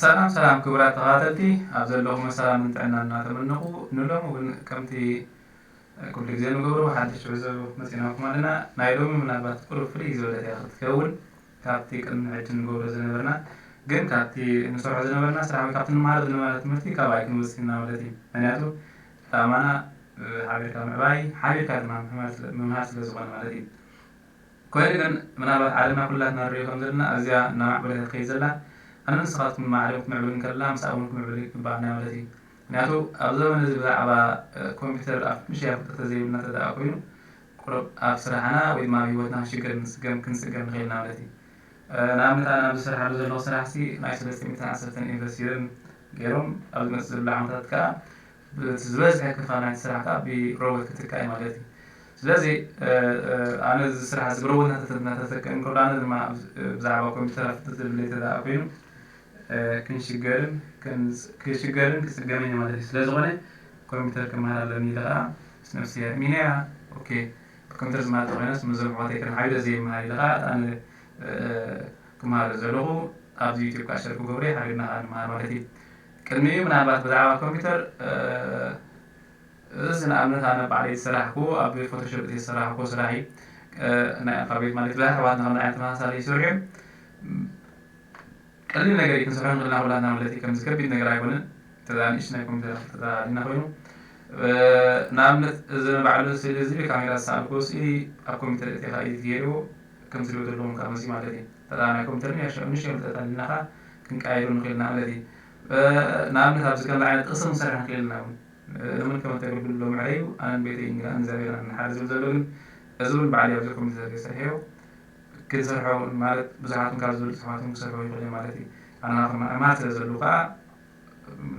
ሰላም ሰላም ክቡራት ተኸታተልቲ፣ ኣብ ዘለኹም ሰላምን ጥዕናን እናተመነኹ፣ ንሎሚ እውን ከምቲ ኩሉ ግዜ ንገብሮ ሓድሽ ትሕዝቶ መፂናኩም ኣለና። ናይ ሎሚ ምናልባት ቁሩብ ፍልይ ዝበለት እያ ክትከውን፣ ካብቲ ቅድሚ ሕጂ ንገብሮ ዝነበርና፣ ግን ካብቲ ንሰርሖ ዝነበርና ስራሕ ወይ ካብቲ ንመሃሮ ዝነበርና ትምህርቲ ካባይ ክንወፅእ ኢና ማለት እዩ። ምክንያቱ ዕላማና ሓቢርካ ምዕባይ፣ ሓቢርካ ድማ ምምሃር ስለ ዝኾነ ማለት እዩ። ኮይኑ ግን ምናልባት ዓለምና ኩላትና ንሪኦ ከም ዘለና ኣዝያ እናማዕበለት ትኸይድ ዘላ፣ ኣነ ንስኻትኩም ማዕረ ክትምዕብል እንከለና ምስኣ እውን ክምዕብል ይግባኣና ማለት እዩ። ምክንያቱ ኣብ ዘመን እዚ ብዛዕባ ኮምፒተር ኣብ ትንሽ ፍልጠት ተዘይብልና ተደኣ ኮይኑ ቁሩብ ኣብ ስራሕና ወይ ድማ ኣብ ህይወትና ክንሽገር ንፅገም ክንፅገም ንኽእል ኢና ማለት እዩ። ንኣብነት ኣነ ኣብዚ ስርሓሉ ዘለኹ ስራሕ ሲ ናይ ሰለስተ ሚእትን ዓሰርተን ኢንቨስት ገይሮም ኣብዚ መፅእ ዘሎ ዓመታት ከዓ እቲ ዝበዝሐ ክፋል ናይቲ ስራሕ ከዓ ብሮቦት ክትካእ እዩ ማለት እዩ። ስለዚ ኣነ እዚ ስራሕ እዚ ብሮቦት እናተተክአ እንከሎ ኣነ ድማ ብዛዕባ ኮምፒተር ፍልጠት ዘድለይ ተደኣ ኮይኑ ክንሽገርን ክንሽገርን ክፅገምን ማለት እዩ። ስለዝኾነ ኮምፒተር ክመሃር ኣለኒ ኢለ ከዓ ምስ ነብሲ ኣእሚነ እያ። ኦኬ፣ ብኮምፒተር ዝመሃር ተኮይነስ ምስዞም ኣሕዋተይ ከም ሓቢረ ዘይመሃር ኢለ ከዓ ኣነ ክመሃር ዘለኹ ኣብዚ ዩቲብ ከዓ ሸር ክገብሮ እየ። ሓቢርና ከዓ ንመሃር ማለት እዩ። ቅድሚኡ ምናልባት ብዛዕባ ኮምፒተር እዚ ንኣብነት ኣነ ባዕለይ ዝሰራሕኩ ኣብ ፎቶሾፕ እቲ ዝሰራሕኩ ስራሕ እዩ። ናይ ኣልፋቤት ማለት ብዙሓት ኣሕዋትና ከምዚ ዓይነት ተመሳሳሊ ይሰርሑ እዮም። ቀሊል ነገር እዩ ክንሰርሖ ንኽእልና ኩላትና ማለት እዩ። ከምዚ ከቢድ ነገር ኣይኮነን። ተዛ ንእሽቶ ናይ ኮምፒተር ተዛዲና ኮይኑ ንኣብነት እዚ ንባዕሉ ስእሊ እዚ ብካሜራ ዝሰኣልኩ ስእሊ ኣብ ኮምፒተር እቲ ካኢት ገይሩ ከም ዝሪኦ ዘለኹም ካብ መሲ ማለት እዩ። ተዛ ናይ ኮምፒተር ንእሽቶ ፍልጠት ኣሊና ከዓ ክንቀያይሩ ንኽእልና ማለት እዩ። ንኣብነት ኣብዚ ከምዚ ዓይነት ጥቕሲ ክንሰርሕ ንኽእል ኢና እውን ንምልከ መተግብሉ ሎም ዕረዩ ኣነን ቤተይ እንግዳ እግዚኣብሔር ንሓር ዝብል ዘሎ ግን እዚ እውን ባዕሊ ኣብዚ ኮምፒተር ይሰርሐዮ ክንሰርሖ ማለት ብዙሓትን ካብ ዝብል ጽሑፋትን ክሰርሖ ይኽእል ማለት እዩ። ኣነ ማእማት ስለ ዘለዉ ከዓ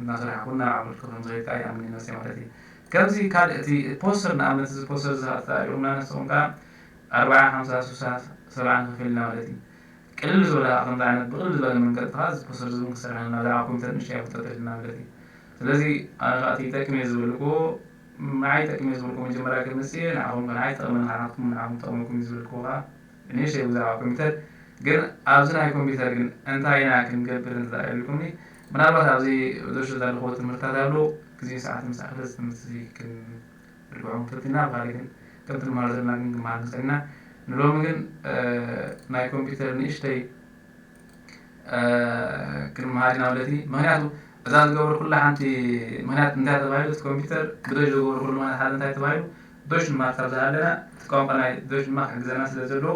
እናሰራሕኩ እናማዕበልኩ ከም ዝኸይድ ከዓ ይኣምን ነብሰይ ማለት እዩ። ከምዚ ካልእ እቲ ፖስተር ንኣብነት እዚ ፖስተር ዝኣሪቑና ነስኹም ከዓ ኣርባዓ ሓምሳ ስሳ ሰብዓ ንኽፍል ኢና ማለት እዩ። ቅልል ዝበለ ከምዚ ዓይነት ብቕልል ዝበለ መንገዲ ከዓ እዚ ፖስተር ዝውን ክሰርሐልና ብዛዕባ ኮምፒተር ንእሽተይ ፍልጠት ኣለና ማለት እዩ። ስለዚ ኣነ ከዓ እቲ ይጠቅም እየ ዝበልክዎ ንዓይ ይጠቅም እየ ዝበልክዎ መጀመርያ ክምፅእ ንዓኹም ንዓይ ጠቕመኒ ንዓኹም ጠቕመኩም እዩ ዝበልክዎ ከዓ ንእሽተይ ብዛዕባ ኮምፒተር ግን ኣብዚ ናይ ኮምፒተር ግን እንታይ ኢና ክንገብር እንተኢልኩምኒ ምናልባት ኣብዚ ዘሾ ዘለኽዎ ትምህርትታት ኣሎ ግዜ ሰዓት ምስ ኣኽለ ትምህርቲ ርግዖም ፈቲና ብኻሊእ ግን ከም ትንምሃሮ ዘለና ግን ክንመሃር ንኽእል ኢና ንሎሚ ግን ናይ ኮምፒተር ንእሽተይ ክንመሃር ኢና ማለት እዩ ምክንያቱ እዛ ዝገበርኩላ ሓንቲ ምክንያት እንታይ ተባሂሉ እቲ ኮምፒተር ብዶሽ ዝገበርኩሉ ምክንያት ሓደ እንታይ ተባሂሉ ዶሽ ንማር ካብ ዝሃለና እቲ ቋንቋ ናይ ዶሽ ድማ ክሕግዘና ስለ ዘለዎ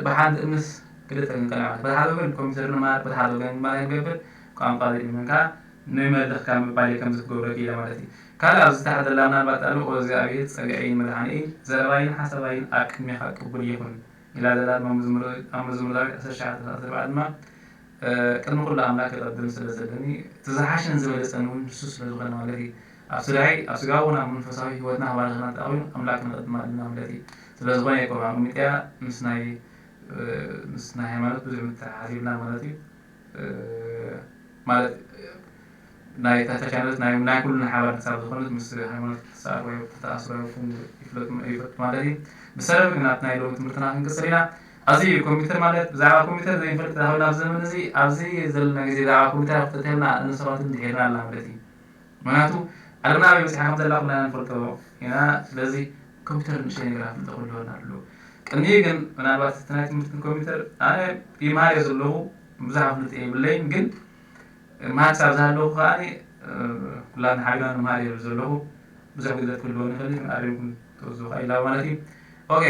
ብሓንቲ እምንስ ክልተ ክንቀልዓ በቲ ሓደ ወገን ኮምፒተር ንማር በቲ ሓደ ወገን ድማ ክንገብር ቋንቋ ዘይእመንካ ንመልኽ ካብ ምባል ከም ዝትገብረኪ ኢለ ማለት እዩ ካልእ ኣብዚ ታሕቲ ዘላ ምናልባት ኣሉ ኦ እግዚኣብሔር ጸግዐይን መድሓኒይ ዘረባይን ሓሳባይን ኣብ ቅድሜኻ ቅቡል ይኹን ኢላ ዘላ ኣብ መዝሙር ዳዊት ዓሰርተ ሸዓተ ኣርባዕተ ድማ ቅድሚ ኩሉ ኣምላክ ክቐድም ስለ ዘለኒ እቲ ዝሓሸን ዝበለጸን እውን ንሱ ስለ ዝኾነ ማለት እዩ ኣብ ስጋይ ኣብ ስጋ እውን ኣብ መንፈሳዊ ህይወትና ክባርኸና ተኣዊኑ ኣምላክ ንቐድም ኣለና ማለት እዩ ስለ ዝኾነ እየ ከም ኣቕሚጥያ ምስ ናይ ምስ ናይ ሃይማኖት ብዙሕ ምትሓሓዝ ይብልና ማለት እዩ ማለት ናይ ተቻነት ናይ ናይ ኩሉ ሓባር ክሳብ ዝኾነት ምስ ሃይማኖት ተሳርወ ተኣስረኩም ይፍለጥ ይፈጥ ማለት እዩ ብሰረብ ግን ኣብ ናይ ሎሚ ትምህርትና ክንቅፅል ኢና ኣዚ ኮምፒተር ማለት ብዛዕባ ኮምፒተር ዘይፈልጥ ዳሆና ኣብ ዘመን እዚ ኣብዚ ዘለና ግዜ ብዛዕባ ኮምፒተር ክፍተት ሄብና እንሰባት እንድሄርና ኣላ ማለት እዩ ምክንያቱ ዓለምና ኣበይ በፂሓ ከም ዘላ ኩላና ንፈልጦ ኢና ስለዚ ኮምፒተር ንእሽተይ ነገር ኣፍልጦ ክህልወና ኣለዎ ቅድሚኡ ግን ምናልባት እቲ ናይ ትምህርቲ ኮምፒተር ኣነ ይምሃር እየ ዘለኹ ብዙሕ ኣፍልጦ የብለይን ግን ምሃር ክሳብ ዝሃለኹ ከዓ ኩላና ሓቢርና ንምሃር እየ ዘለኹ ብዙሕ ግድለት ክህልዎ ንኽእል ግን ኣሪምኩም ተወዝቡ ከዓ ኢላ ማለት እዩ ኦኬ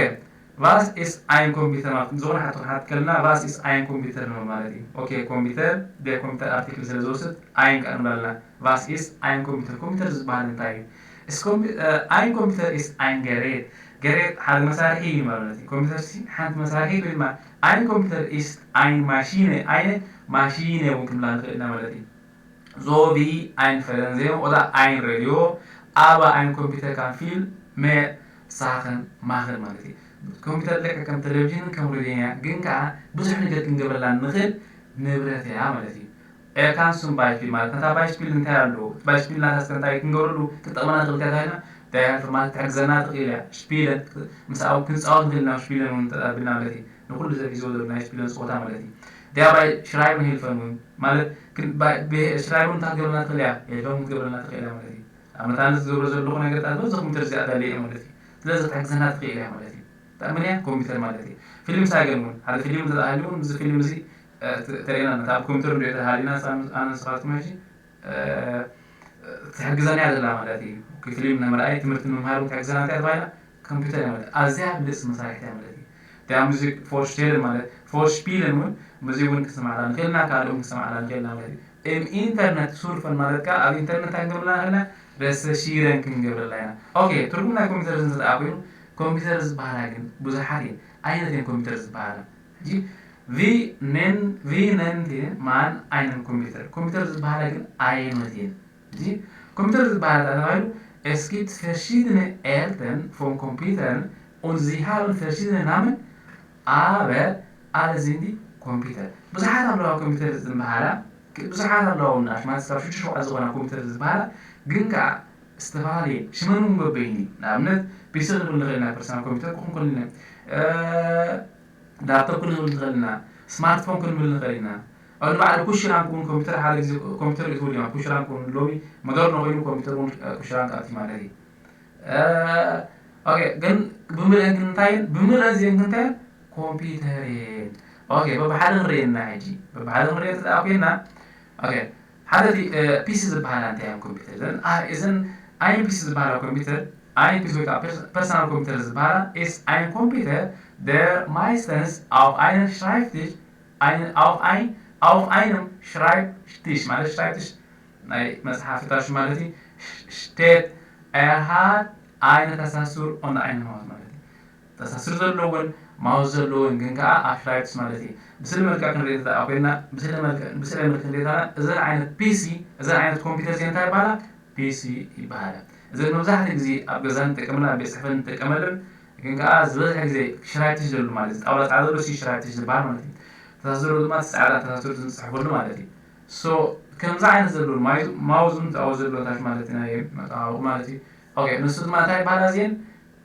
Was ist ein Computer ማለት ዝኾነ ሓቶ ክሓት ከልና Was ist ein Computer ነው ማለት እዩ ኦኬ ኮምፒተር ብኮምፒተር ኣርቲክል ስለ ዝወስድ ein ከዓ ንብላልና Was ist ein Computer ኮምፒተር ዝበሃል እንታይ እዩ ein Computer ist ein Gerät Gerät ሓደ መሳርሒ እዩ ማለት እዩ ኮምፒተር ሲ ሓንቲ መሳርሒ ወይ ድማ ein Computer ist ein Maschine eine Maschine እውን ክንብላ ንኽእል ኢና ማለት እዩ so wie ein Fernsehen oder ein Radio, aber ein Computer kann viel mehr Sachen machen ማለት እዩ። ኮምፒተር ልክዕ ከም ቴሌቪዥንን ከም ሬድዮን እያ፣ ግን ከዓ ብዙሕ ነገር ክንገብረላ እንኽእል ንብረት እያ ማለት እዩ። Er kann zum Beispiel ማለት ነታ ባይስፒል እንታይ ኣለዎ? እቲ ባይስፒል ናታ እስከ እንታይ ክንገብረሉ ክጠቕመና ትኽእል እያ ተባሂልና እንታይ ማለት ትሕግዘና ትኽእል እያ። ሽፒለን ምስ ኣብኡ ክንፃወት ንኽእል ኢና። ሽፒለን እውን ተጣቢልና ማለት እዩ። ንኹሉ እዚ ሒዝዎ ዘሎ ናይ ሽፒለን ፀወታ ማለት እዩ። ዲያባይ ሽራይብን ሄልፈን እውን ማለት ሽራይብን እንታይ ክትገብረና ትኽእል እያ? ሄልፈን ክትገብረና ትኽእል እያ ማለት እዩ። ኣብ መታን ዝገብሮ ዘለኹ ነገርታት በዚ ኮምፒውተር እዚኣ ኣዳልየ ማለት እዩ። ስለዚ ክትሕግዘና ትኽእል እያ ማለት እዩ። ተኣምን እያ ኮምፒውተር ማለት እዩ። ፊልም ሳገን እውን ሓደ ፊልም እንተሃልዩ እውን እዚ ፊልም እዚ ተርእና ነታ ኣብ ኮምፒውተር ንሪኦ ተሃሊና ኣነ ንስኻትኩም ሕጂ ትሕግዘና እያ ዘላ ማለት እዩ። ፊልም ንምርኣይ ትምህርቲ ንምምሃር እውን ትሕግዘና እንታይ ተባሂላ ኮምፒውተር እያ ማለት ኣዝያ ብልፅ መሳርሒት እያ ማለት እዩ። እቲኣ ሙዚክ ፎርሽቴልን ማለት ፎርሽፒልን እውን ሙዚክ እውን ክንሰማዕላ ንኽእልና ካልእ እውን ክንሰማዕላ ንኽእልና ማለት እዩ። እም ኢንተርነት ሱርፈን ማለት ከዓ ኣብ ኢንተርነት ክንገብርላ ንኽእልና ረሰሺረን ክንገብርላ ኢና። ኦኬ ትርጉም ናይ ኮምፒውተር እንተደኣ ኮይኑ ኮምፒውተር ዝበሃላ ግን ብዙሓት እየን። ዓይነት እየን ኮምፒውተር ዝበሃላ ሕጂ vi nen vi nen man einen computer ኮምፒውተር ዝበሃላ ግን ዓይነት እየን። ሕጂ ኮምፒውተር ዝበሃላ ተባሂሉ es gibt verschiedene Arten von Computern und sie haben verschiedene Namen aber alle sind die Computer ብዙሓት ኣለዋ ኮምፒውተር ዝበሃላ ብዙሓት ኣለዋ ውናሽ ማለት ካብ ሽዱሽተ ሸውዓተ ዝኾና ኮምፒውተር ዝበሃላ ግን ከዓ ዝተፈላለየ ሽመን እውን በበይኒ ንኣብነት ፒሲ ክንብል ንኽእል ኢና ፐርሰናል ኮምፒውተር ክኾን ከልና ላፕቶፕ ክንብል ንኽእል ኢና ስማርትፎን ክንብል ንኽእል ኢና ኣብ ንባዕሉ ኩሽራን ክውን ኮምፒውተር ሓደ ግዜ ኮምፒውተር ይትውል እዮም ኩሽራን ክውን ሎሚ መደር ነኾይኑ ኮምፒውተር እውን ኩሽራን ክኣቲ ማለት እዩ ግን ብምልአን ክንታይን ብምልአን ዜን ክንታይን ኮምፒውተር እየን በብሓደ ንርእየና ሕጂ በብሓደ ንርእየ ተኣ ኮይና ሓደ እቲ ፒሲ ዝበሃላ እንታይ እዮም ኮምፒውተር እዘን እዘን ኣይ ፒሲ ዝበሃላ ኮምፒውተር ኣይ ፒሲ ወይ ከዓ ፐርሰናል ኮምፒውተር ዝበሃላ ist ein Computer der meistens auf einen Schreibtisch ein auf ein auf einem Schreibtisch ማለት Schreibtisch ናይ መፅሓፍታሽ ማለት እዩ steht er hat eine Tastatur und eine Maus ማለት እዩ ተሳስር ዘለዎን ማውስ ዘለዎን ግን ከዓ ኣብ ሽራይብትስ ማለት እዩ ብስእሊ መልክዕ ክንርኢ ተኣ ኮይና ብስእሊ መልክዕ ክንርኢ ተና እዘን ዓይነት ፒሲ እዘን ዓይነት ኮምፒውተር እዚአን እንታይ ይበሃላ ፒሲ ይበሃላ እዘን መብዛሕትኡ ግዜ ኣብ ገዛ ንጥቀመለን ኣብ ቤት ፅሕፈት ንጥቀመለን ግን ከዓ ዝበዝሐ ግዜ ሽራይብትሽ ዘሉ ማለት እዩ ጣውላ ፃዕዳ ዘሎ ሲ ሽራይብትሽ ዝበሃል ማለት እዩ ተሳስሮ ድማ ፃዕዳ ተሳስሮ ዝንፅሕፈሉ ማለት እዩ ሶ ከምዚ ዓይነት ዘሎ ማውዝ እውን ዝኣወ ዘሎ ታሽ ማለት ናይ መጣባብቂ ማለት እዩ ንሱ ድማ እንታይ ይበሃላ እዚአን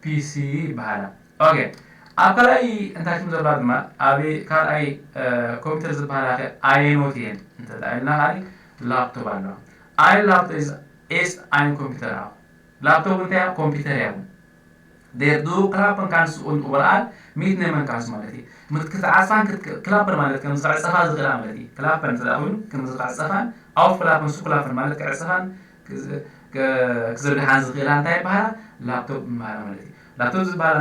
ፒሲ ይበሃላ ኦኬ ኣብ ካልኣይ እንታይ ሽም ዘለዋ ድማ ኣብ ካልኣይ ኮምፒውተር ዝበሃላ ከ ኣየኖት እየን እንተኢልና ካሊ ላፕቶፕ ኣለዋ ኣይ ላፕቶፕ is ein computer auch ላፕቶፕ እንታይ ኮምፒውተር እያ der du klappen kannst und überall mitnehmen kannst ማለት እዩ ክትዓፅፋን ክላፐን ማለት ከም ዝዕፀፋ ዝኽእላ ማለት እዩ ክላፐን እንተ ኮይኑ ከም ዝዕፀፋን ኣውፍ ክላፐን ሱ ክላፐን ማለት ክዕፀፋን ክዝርግሓን ዝኽእላ እንታይ ይበሃላ ላፕቶፕ ይበሃላ ማለት እዩ ላፕቶፕ ዝበሃላ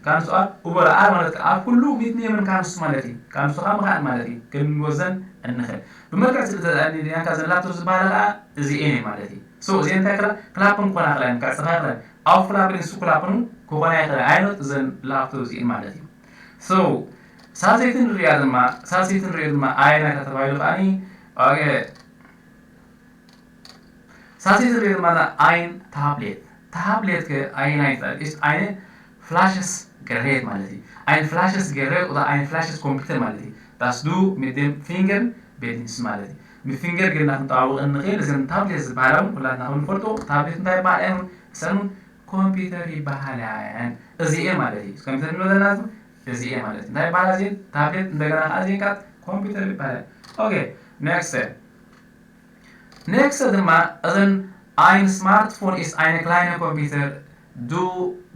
ካንስኣ ኡበረኣ ማለት ኣብ ኩሉ ሚት ኔምን ካንስ ማለት እዩ ካንሱ ካብ ምኻድ ማለት እዩ ክንወዘን እንኽእል ብመልክዕ ስለ ተጠኣኒናካ ዘን ላፕቶፕ ዝበሃላ ከዓ እዚኤን ማለት እዩ ሶ እዚኤን እንታይ ክላ ክላፕን ክኾና ክላ ክዕፅፋ ክላ ኣው ክላፕን ሱ ክላፕን ክኾና ይኽእል ዓይነት እዘን ላፕቶፕ እዚኤን ማለት እዩ ሶ ሳልሰይቲ ንሪኣ ድማ ሳልሰይቲ ንሪኦ ድማ ኣየናይ ተባሂሉ ከዓኒ ሳልሰይቲ ንሪኦ ድማ ein Tablet Tablet ከ ኣየናይ ትበሃል ist eine flaches Gerät ማለት እዩ ein flaches Gerät oder ein flaches Computer ማለት እዩ das du mit dem Finger bedienst ማለት እዩ ብፊንገር ጌርና ክንጠዋውቕ እንኽእል እዘን ታብሌት ዝበሃላ እውን ኩላትና ክንፈልጦ ታብሌት እንታይ ይበሃል እየን እሰን ኮምፒውተር ይበሃላ እየን እዚኤ ማለት እዩ ኮምፒውተር ንበለና እዚ እየ ማለት እንታይ ይበሃላ እዚኤን ታብሌት እንደገና ከዓ እዚኤን ከዓ ኮምፒውተር ይበሃላ ኦኬ next next ድማ እዘን ein Smartphone ist eine kleine Computer du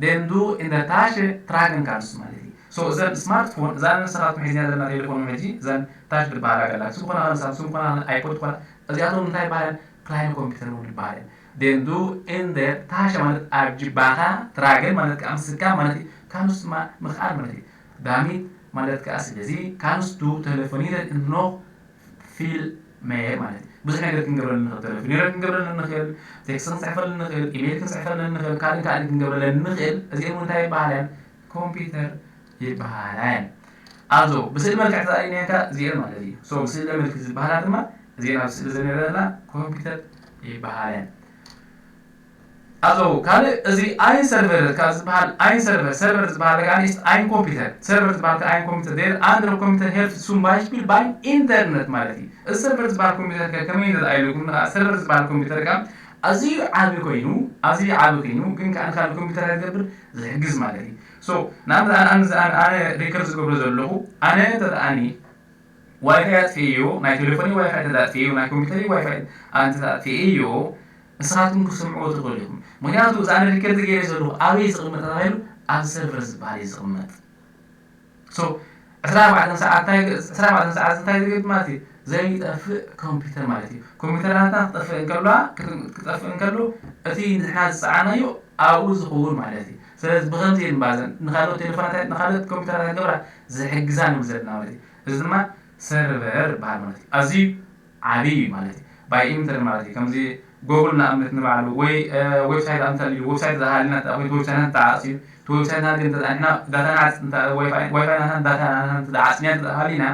den du in der Tasche tragen kannst ማለት እዩ so እዘን ስማርትፎን እዛ ንስኻትኩም ሒዝና ዘለና ቴሌፎን ሕጂ እዘን ታሽ ዝበሃላ ገላ ስም ኮና ሳምሱም ኮና ኣይፖድ ኮና እዚኣቶም እንታይ ይበሃለን ክላይነ ኮምፒውተር እውን ይበሃል den du in der Tasche ማለት ኣብ ጅባኻ tragen ማለት ከዓ ምስካ ማለት እዩ kannst ድማ ምኽኣል ማለት እዩ damit ማለት ከዓ ስለዚ kannst du telefonieren und noch viel mehr ማለት እዩ ብዙሕ ነገር ክንገብረሉ ንኽእል telefoneren ክንገብረሉ ንኽእል text ክንፅሕፈሉ ንኽእል ኢሜይል ክንፅሕፈሉ ንኽእል ካልእ ካልእ ክንገብረለን ንኽእል እዚኦም እንታይ ይበሃለን ኮምፒውተር ይበሃላ እየን also ብስእሊ መልክዕ ተዛሪብናካ እዚኤን ማለት እዩ so ብስእሊ መልክ ዝበሃላ ድማ እዚኤን ኣብ ስእሊ ዝንሪኦ ዘለና ኮምፒውተር ይበሃላ እየን Also ካልእ እዚ ein Server ካብ ዝበሃል ein Server Server ዝበሃል ከኣ ist ein Computer Server ዝበሃል ከኣ ein Computer der andere Computer hilft zum Beispiel beim Internet ማለት እዩ እዚ Server ዝበሃል ኮምፒውተር ከ ከመይ ንርኣየሉ ግን ከዓ Server ዝበሃል ኮምፒውተር ከኣ ኣዝዩ ዓቢ ኮይኑ ኣዝዩ ዓቢ ኮይኑ ግን ከዓ ንካልእ ኮምፒውተር ዝገብር ዝሕግዝ ማለት እዩ so ንኣብነት ኣነ ኣነ record ዝገብሮ ዘለኹ ኣነ ተደኣኒ ዋይፋይ ኣጥፊኤዮ፣ ናይ ቴሌፎን ዋይፋይ ተዳጥፊኤዮ፣ ናይ ኮምፒውተር ዋይፋይ ኣንተ ኣጥፊኤዮ፣ ንስኻትኩም ክትሰምዕዎ ትኽእሉ ኢኹም። ምክንያቱ እዛ ኣነ ሪከርድ ገይረ ዘለኹ ኣበይ ዝቕመጥ ተባሂሉ ኣብ ሰርቨር ዝበሃል እዩ ዝቕመጥ። So ዕስራ ኣርባዕተ ሰዓት እንታይ ዕስራ ኣርባዕተ ሰዓት እንታይ ዝገብር ማለት እዩ? ዘይጠፍእ ኮምፒውተር ማለት እዩ። ኮምፒውተር ናትና ክጠፍእ እንከሎ ክጠፍእ እንከሎ እቲ ንሕና ዝፀዓናዮ ኣብኡ ዝኸውን ማለት እዩ። ስለዚ ብከምዚ ንባዘን ንካልኦት ቴሌፎናት ንካልኦት ኮምፒውተራት ክገብራ ዝሕግዛ ንብል ዘለና ማለት እዩ። እዚ ድማ ሰርቨር ይበሃል ማለት እዩ። ኣዝዩ ዓብይ እዩ ማለት እዩ። ባይ ኢንተር ማለት እዩ። ከምዚ ጎግል ንኣብነት ንባዕሉ ወይ ዌብሳይት ኣምተልዩ ዌብሳይት ዝሃልና ተኣኹ ዌብሳይትና ተዓፅዩ እቲ ዌብሳይትና ግን ተጣንሕና ዳታና ዋይፋይና ዳታና ተዓፅንያ ተሃሊና።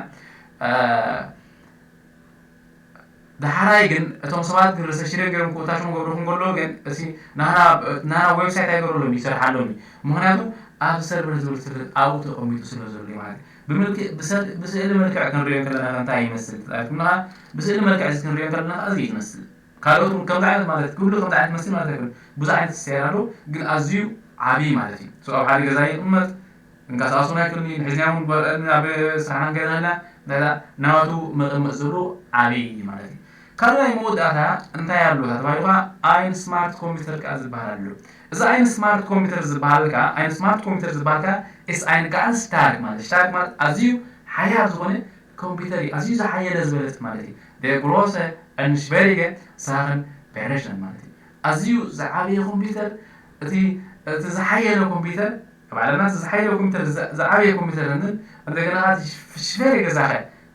ዳሓራይ ግን እቶም ሰባት ግን ሪሰሽን ገይሮም ክእታሽም ገብረኹም ከለዉ ግን እቲ ናና ዌብሳይት ኣይገብረሎም ይሰርሓሎም እዩ። ምክንያቱ ኣብ ሰርቨር ዝብል ስርት ኣብኡ ተቐሚጡ ስለ ዘሎ ማለት እዩ። ብስእሊ መልክዕ ክንሪኦ ከለና እንታይ ይመስል ተጣልኩምና? ብስእሊ መልክዕ እዚ ክንሪኦ ከለና እዚ ይመስል ካልኦት እውን ከምዚ ዓይነት ማለት ኩሉ ከምዚ ዓይነት መስል ማለት ኣይኮን ብዙ ዓይነት ሴራ ኣሎ። ግን ኣዝዩ ዓብዪ ማለት እዩ። ኣብ ሓደ ገዛ ይቕመጥ እንቀሳቀሱ ናይ ክልኒ ንሕዝና እውን ኣብ ስራሕና ገዛና ናቱ መቐመጥ ዘሎ ዓብዪ ማለት እዩ። ካልኣይ መወዳእታ እንታይ ኣሎ ተባሂሉ ከዓ ኣይን ስማርት ኮምፒውተር ከዓ ዝበሃል ኣሎ። እዚ ኣይን ስማርት ኮምፒውተር ዝበሃል ከዓ ኣይን ስማርት ኮምፒውተር ዝበሃል ከዓ እስ ኣይን ከዓ ስታርክ ማለት ስታርክ ማለት ኣዝዩ ሓያል ዝኾነ ኮምፒውተር እዩ። ኣዝዩ ዝሓየለ ዝበለት ማለት እዩ። ደ ግሮሰ እንሽበሪገ ሳኽን በረሽን ማለት እዩ። ኣዝዩ ዝዓበየ ኮምፒውተር እቲ እቲ ዝሓየለ ኮምፒውተር ኣብ ዓለምና ዝሓየለ ኮምፒውተር ዝዓበየ ኮምፒውተር ንን እንደገና ሽፈር ገዛኸ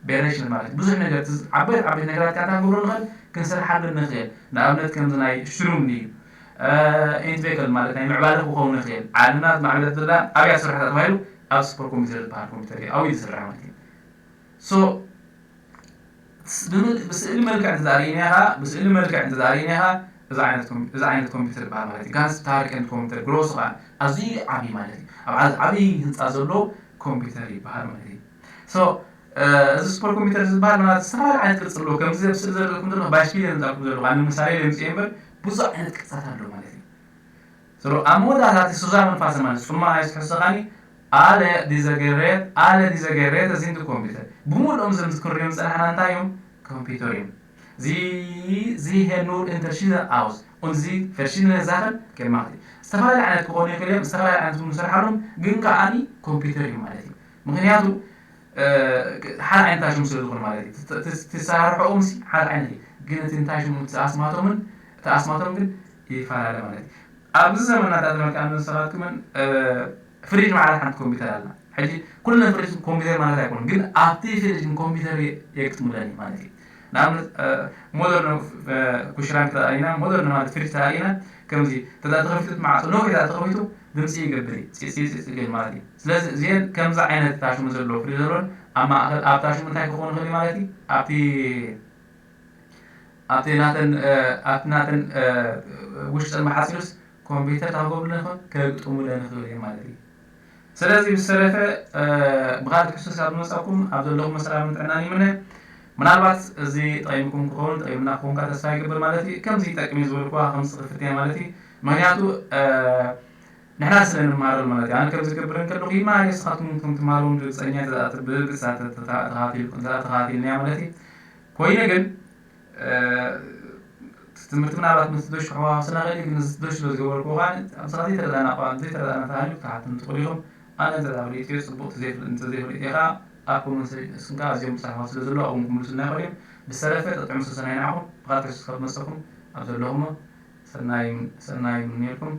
ቤሬሽን ማለት ብዙሕ ነገር ዓበይት ዓበይት ነገራት ካታ ክብሩ ንኽእል ክንሰርሓሉ ንኽእል። ንኣብነት ከምዚ ናይ ሽሩም እዩ ኢንትቤክል ማለት ናይ ምዕባለ ክኸውን ይኽእል። ዓለምና ዝማዕበለት ዘላ ኣብያ ስራሕታ ተባሂሉ ኣብ ሱፐር ኮምፒውተር ዝበሃል ኮምፒውተር እዩ ኣብዩ ዝስራሕ ማለት እዩ። ሶ ብስእሊ መልክዕ እንተዛርእና ኢኻ ብስእሊ መልክዕ እንተዛርእና ኢኻ እዚ ዓይነት ኮምፒውተር ይበሃል ማለት እዩ። ጋንስ ታሪክ ኤንድ ኮምፒውተር ግሮስ ከዓ ኣዝዩ ዓብዪ ማለት እዩ። ኣብ ዓብዪ ህንፃ ዘሎ ኮምፒውተር ይበሃል ማለት እዩ። ሶ እዚ ሱፐር ኮምፒውተር ዝበሃል ማለት ዝተፈላለዩ ዓይነት ቅርፂ ኣለዎ። ከምዚ ኣብ ስእሊ ዘለኩም ዘለኹ ባሽኪል የምፃኩም ዘለኹ ኣነ ምሳሌ ለምፅእ እምበር ብዙሕ ዓይነት ቅርፃት ኣሎ ማለት እዩ። ስሩ ኣብ መወዳእታ እቲ ሱዛን መንፋሰ ማለት ጽማ ናይ ስሕሰኻኒ ኣለ ዲዘገሬት ኣለ ዲዘገሬት እዚ እንዲ ኮምፒውተር ብምሉኦም ዘም ዝክርዮም ጸናሕና እንታይ እዮም ኮምፒውተር እዮም። ዚ ዚ ሄኑር ኢንተርሺዘ ኣውስ ኡን ዚ ፈርሺነ ዛኸን ከማኽቲ ዝተፈላለዩ ዓይነት ክኾኑ ይኽእል እዮም። ዝተፈላለዩ ዓይነት ንሰርሓሎም ግን ከዓኒ ኮምፒውተር እዩ ማለት እዩ። ምክንያቱ ሓደ ዓይነት ታሽሙ ስለ ዝኾነ ማለት እዩ። ትሰራርሖኦም ሲ ሓደ ዓይነት እዩ። ግን እቲ እንታይ ሽሙ እቲ ኣስማቶምን እቲ ኣስማቶም ግን ይፈላለ ማለት እዩ። ኣብዚ ዘመናት ኣተመልካ ንሰራትኩምን ፍሪጅ ማለት ሓንቲ ኮምፒውተር ኣላ። ሕጂ ኩለን ፍሪጅ ኮምፒውተር ማለት ኣይኮኑ ግን ኣብቲ ፍሪጅ ኮምፒውተር የግጥሙለን ማለት እዩ። ንኣብነት ሞደርን ኩሽራን ተራኢና ሞደርን ማለት ፍሪጅ ተራኢና ከምዚ ተዳ ተኸፊቱ ማዕፆ ነዊሕ ተኸፊቱ ድምፂ ይገብር ፅፅፅግል ማለት እዩ። ስለዚ እዚአን ከምዚ ዓይነት ታሽሙ ዘለዎ ፍሪጅ ዘሎን ኣብ ማእኸል ኣብ ታሽሙ እንታይ ክኾኑ ይኽእል ማለት እዩ ኣብቲ ኣብቲ ናተን ኣብቲ ናተን ውሽጠን መሓፂሩስ ኮምፒውተር ታጎብለ ይኹን ከግጥሙለ ንኽእል እዮም ማለት እዩ። ስለዚ ብዝተረፈ ብኻልእ ክሱስ ካብ ዝመፀኩም ኣብ ዘለኹም መሰላምን ጥዕናን ይምነ። ምናልባት እዚ ጠቂምኩም ክኸውን ጠቂምና ክኾንካ ተስፋ ይገብር ማለት እዩ። ከምዚ ይጠቅም እዩ ዝበልኩዋ ከምዚ ክፍት እያ ማለት እዩ። ምክንያቱ ንሕና ስለ ንመሃረሉ ማለት እዩ። ኣነ ከም ዝገብር እንከለኹ ይመሃር እየ፣ ንስኻትኩም ከም ትመሃሩ ርግፀኛ ተኸታቲልናያ ማለት እዩ። ኮይኑ ግን ትምህርቲ ምናልባት ምስ ዶሽ ክሕዋስና ኸእል ግን ዶሽ ስለ ዝገበርኩ ኸዓ ኣብሳት ዘይተረዳና ቋ ዘይተረዳና ተሃልዩ ክትሓትም ትኽእሉ ኢኹም። ኣነ እንተ ፍሊጥዮ ፅቡቅ እንተዘይፍልጥ ኢኻ ኣብ ኮመንት እስንካ ኣዝዮም ብፃሕፋ ስለ ዘሎ ኣብኡ ክምልሱልና ይኽእሉ እዮም። ብሰለፈ ጠጥዑም ሰሰናይ ንዓኹም ብኻልእ ክስከብ መፀኩም ኣብ ዘለኹሞ ሰናይ ሰናይ ይምንየልኩም።